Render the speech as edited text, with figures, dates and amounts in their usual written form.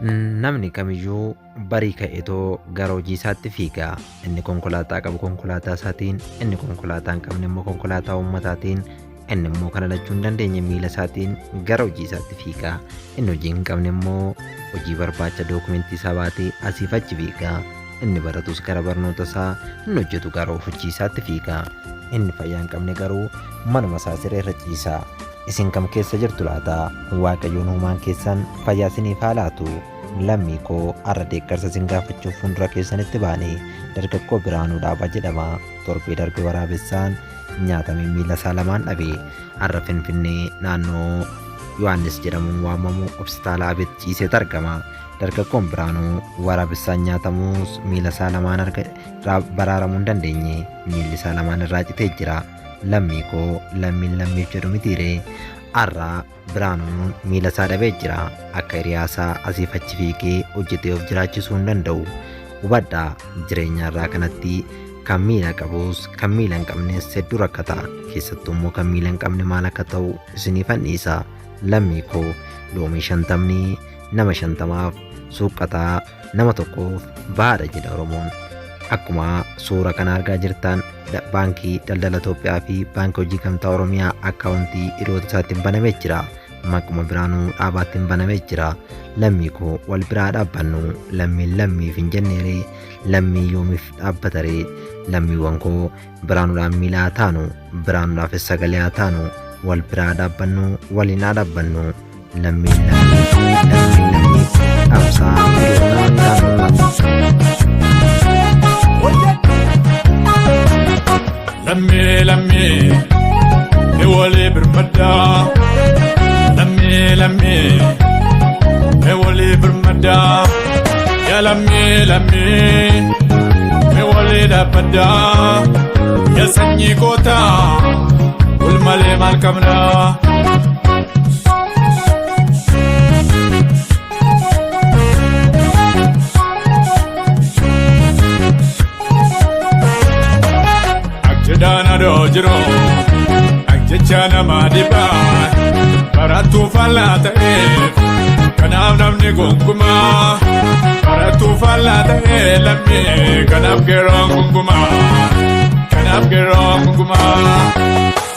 Namni kamiyyuu barii ka'eetoo gara hojii isaatti fiiga. Inni konkolaataa qabu konkolaataa isaatiin, inni konkolaataa hin qabne immoo konkolaataa uummataatiin, inni immoo kana lachuu hin dandeenye miila isaatiin gara hojii isaatti fiiga. Inni hojii hin qabne immoo hojii barbaacha dookumentii isaa baatee asiif achi fiiga. Inni baratus gara barnoota isaa, inni hojjetu gara hojii isaatti fiiga. Inni fayyaa hin qabne garuu manuma isaa siree irra ciisa. Isin kam keessa jirtu laata? Waaqayyoon uumaan keessan fayyaa isiniif haa laatu. Lammii koo har'a deeggarsa isin gaafachuuf fuuldura keessanitti baane. Dargaggoo Biraanuu Dhaabaa jedhama. Torbee darbe waraabessaan nyaatamee miila isaa lamaan dhabe. Har'a Finfinnee naannoo Yohaannis jedhamuun waamamu Hospitaala Abeet ciiseet argama. Dargaggoon Biraanuu waraabessaan nyaatamus miila isaa lamaan baraaramuu hin dandeenye. Miilli isaa lamaan irraa citee jira. Lammii koo lammiin lammiif jedhu mitiiree? Har'a Biraanuun miila isaa dhabee jira. Akka hiriyaa isaa asiif achi fiigee hojjetee of jiraachisuu hin danda'u. Hubadhaa, jireenya har'aa kanatti kan miila qabus kan miila hin qabnes hedduu rakkata. Keessattuu immoo kan miila hin qabne maal akka ta'u isiniifan dhiisa. Lammii koo loomii shantamni nama shantamaaf suuqqataa nama tokkoof bahaadha jedha Oromoon. Akkuma suura kana argaa jirtan Baankii Daldala Itoophiyaa fi Baankii Hojii Gamtaa Oromiyaa akkaawuntii hiriyoota isaatiin banamee jira. Maquma Biraanuu Dhaabaattiin banamee jira. Lammii koo wal biraa dhaabbannu. Lammiin lammiif hin jenneeree lammii yoomiif dhaabbataree? Lammiiwwan koo Biraanuudhaan miila haa taanu. Biraanuudhaafis sagalee haa taanu. Wal biraa dhaabbannu, waliin haa dhaabbannu. Lammiin lammiif, lammiin lammiif dhaamsaa hiriyoota Biraanuu. Lammii lammii ni walii birmaddaa. Lammii lammii ni walii birmaddaa. Ya lammii lammii ni walii dhaabbaddaa. Ya sanyii gootaa wal malee maal qabnaa. Akjedhaan adoo jiru akjecha nama dhibaa barattuu faallaa ta'eef kanaaf namni gonkumaa barattuu faallaa ta'ee lammii kanaaf qeerroon gonkumaa kanaaf qeerroon gonkumaa.